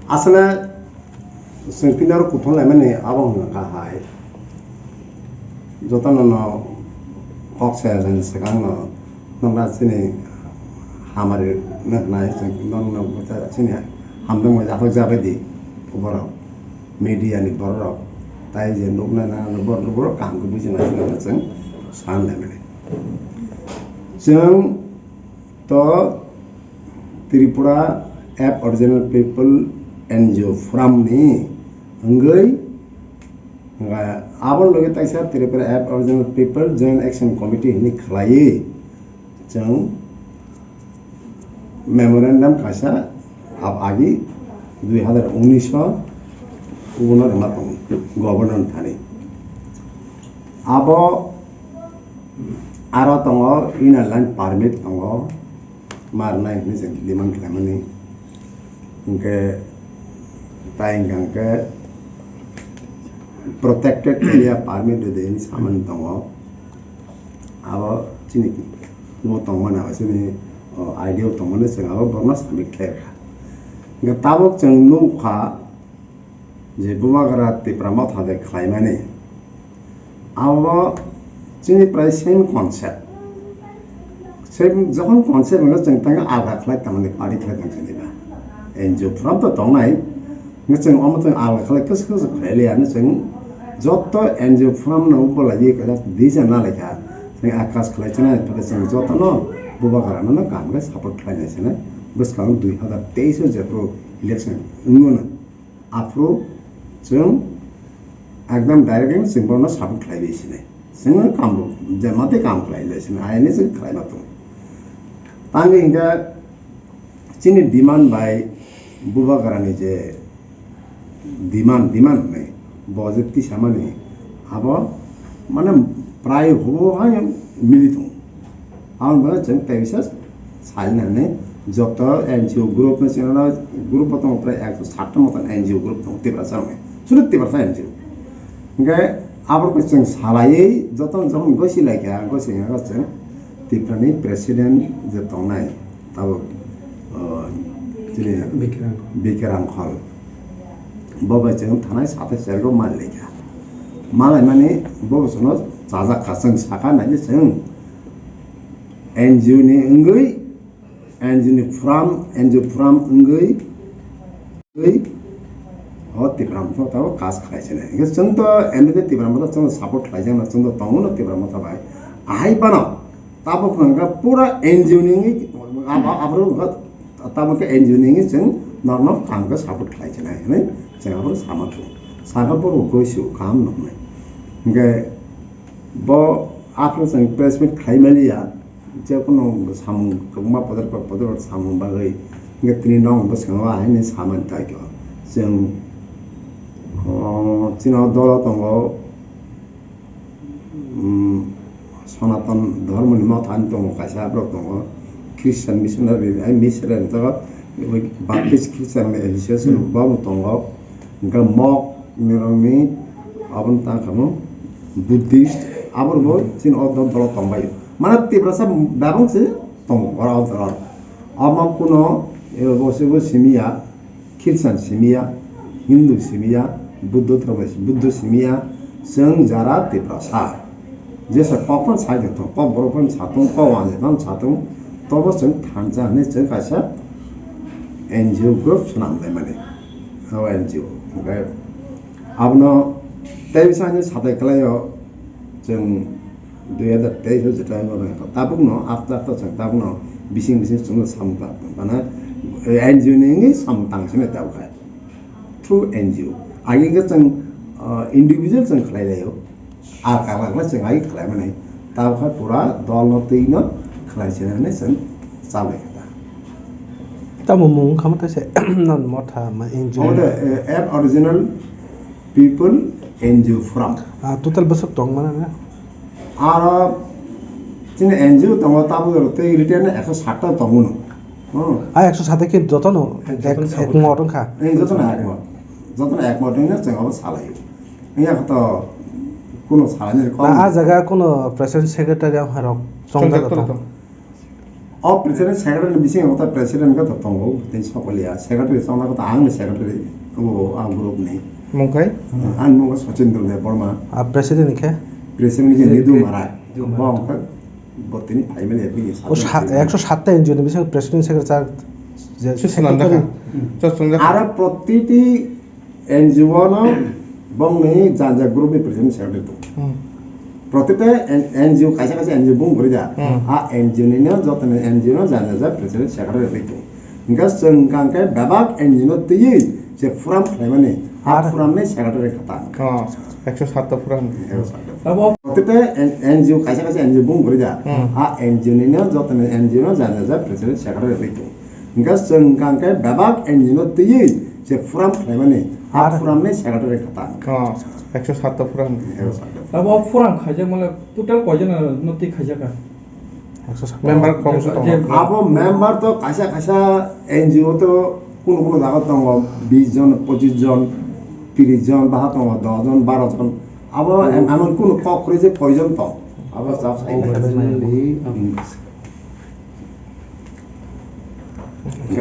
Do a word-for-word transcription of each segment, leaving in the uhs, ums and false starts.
Aswkno chwng tini oro kuthum laimani abo wngkha hai. Jotono no kok saya jani swkang no nokna chini hamari no hwnai chwng norokno chini hamjakma jathok jabai di borok media ni borok rok tai je nukna na borok borok kaham khe buji nai chwng san laimani. Chwng to Tripura Aboriginal People N G O Forum ni wngwi, wngkha abo loge taisa Tripura Aboriginal People Joint Action Committee hinwi khlaiwi chwng memorandum kaisa ab-, agi dui hazar unis o kubuno rwma tongo governor thani. Abo aro tongo inner line permit tongo. Marnai hinwi chwng demand khlaimani. Hinkhe tai hwnkha khe protected area permit rwdi hinwi samani tongo. Abo chini bo tongmani abo chini, o, idea o tongmani chwng abo borno submit khlai rwkha. Hinkhe tabuk chwng nukha je Bubagra Tipra Motha de khlaimani. Abo chini prai same concept. Same, jokhon concept hwnba chwng tang alga khlai tangmani party khlai tang chini ba. N G O forum to tongnai. Hwnkhe chwng omo chwng alga khlai kwchwk kwchwk khlai liya hwnwi chwng joto N G O forum no bwlaiwi kaisa decision na laikha. Chwng akas khlai chana phade chwng jotono Bubagra no kaham khe support khlai nai chana. Bwskango dui hazar teis o jephru election wngmano. Aphuru chwng ekdam direct chwng bono support khlai bai sinai. Chwng kam bo, je mate kam khlai lai sinai, aini chwng khlai ma tongo. Tangwi hinkhe chini demand bai Bubagrani je demand, demand hwnwi bo je tisamani abo mane prai hubo hai mili tongo. Ang bo chwng tei bisa sainani joto N G O group ni chwngno group bo tongo prai ekso sat ta moto N G O group tongo Tiprasa rokni. Sudu Tiprasa N G O. Hinkhe abo khe chwng salaiwi joto jokhon gosi laikha, gosi wngkha chwng Tiprani president je tongnai tabuk, o, chini Bikram. Bikram Khol. Bo bai chwng thanai sata chergo mali laikha. Malai mani bo chwngno chajak kha chwng sakha naidi chwng N G O ni wngwi, N G O ni forum, N G O forum wngwi, wngwi, o Tipra Motha tabo kas khlai sinai. Hinkhe chwng to M D T Tipra Motha chwng support khlai jakna chwng to tongo no Tipra Motha bai. Ahai phano tabuk hwnkha pura N G O ni wngwi, abo, abo, abo, tabuk khe N G O ni wngwi chwng norokno kaham khe support khlai sinai hinwi chwng abo sama thung. Sakha borok goisu kaham nuknai. Hinkhe bo aphuru chwng press meet khlai maliya. Je kono samung kwbangma podor podor samung bagwi, hinkhe tini nok bwskango ahaini samani taikiyo. Chwng, o, chini o dolo tongo, um, Sonaton Dhormoni Mothani tongo kaisa borok tongo, Christian missionary, ai missionary to Baptist Christian Association bo bo tongo. Hwnkhe mok nirokni aboni tang kha mo Buddhist, aborok bo chini o dol dolo tongbaio. Mane Tiprasa bebak se tongo oro o dolo. Omo kuno, eh, bo se bo simiya, Christian simiya, Hindu simiya, Buddho dhormo, Buddho simiya, chwng jara Tiprasa. Jesa kok phano sai tong, kok borok phano sa tong, kok wanjai phano sa tong, tobo chwng thansa hinwi chwng kaisa N G O group swnam laimani. O N G O. Hwnkhe abono tei bwskango satai kwlaio chwng dui hazar teis o jeta wngkha. Tabukno aste aste chwng tabukno bising bising chwngno samung tang, mane N G O ni wngwi samung tang sini tabukhe. Through N G O. Agi hwnkhe chwng, ah, individual chwng khlai laio. A kaglak le chwng ai khlai mani. Tabukhe pura dol no twi no khlai se nani chwng chalai kha ta. Tamo mung kha mata se non motha ma N G O. Omo de, eh, Aboriginal People N G O Forum. Ah, total bwswk tong mana na? Aro chini N G O tongo tabuk aro tei written ekso sat ta tongo no. Hmm. Ah, ekso sat ta khe jotono ek, jotono ek mot wngkha. Eh, jotono ek mot. Jotono ek mot wngkha chwng abo salai. Wngya khe to kuno salani kok. Na, ah jaga kuno president secretary ang harok chongjak chongjak tong. O president secretary ni bisingo ta president khe to tongo, tei sokoliya. Secretary chongna khe to ang ni secretary, o ang group ni. Mung khai? Ang mung Sachin Debbarma. A president ni khe? President ni khe Nidu Marai. Nidu Marai. Bo ang khe bo tini phaimani bini O sa-, sachin. Ekso satta N G O ni bisingo president secretary je Susunan secretary. Dakha. Chosong dakha. Aro protiti N G O no bongni janja group ni president secretary tong. Hmm. Protite N-, N G O kaisa kaisa N G O bung gori da. Hmm. A N G O ni no joto ni N G O no janja janja president secretary ri tong. Hingke chwng kang khe bebak N G O no twiwi je forum khlaimani, a Ar forum ni secretary kha ta. Oh, ekso satta forum. Ekso satta forum. Abo protite N-, N G O kaisa kaisa N G O bung gori da. Hmm. A N G O ni no joto ni N G O no janja janja president secretary ri tong. Hingke chwng kang khe bebak N G O no twiwi je forum khlaimani, a Ar forum ni secretary kha ta. Oh, ekso satta forum. Ekso satta. Abo forum khaijak mane total koijon no twi khaijak kha? Ekso satta. Member kobso tongo? Abo member to kaisa kaisa N G O to kunu kunu jaga tongo, bis jon, pochis jon, tris jon, baha tongo, dos jon, baro jon. Abo em-, emon kunu kok kwrwi je koijon tong. Abo sa sai.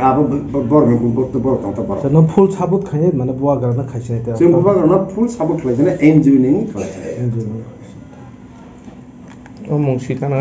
Abo bo-, bo-, borok ni, bo-, bo-, borok tong, borok. No full support khainai, mane bubagra no khaisai te. Chwng bubagra no full support khlai jana N G O ni khlai. N G O ni. O mung sitana.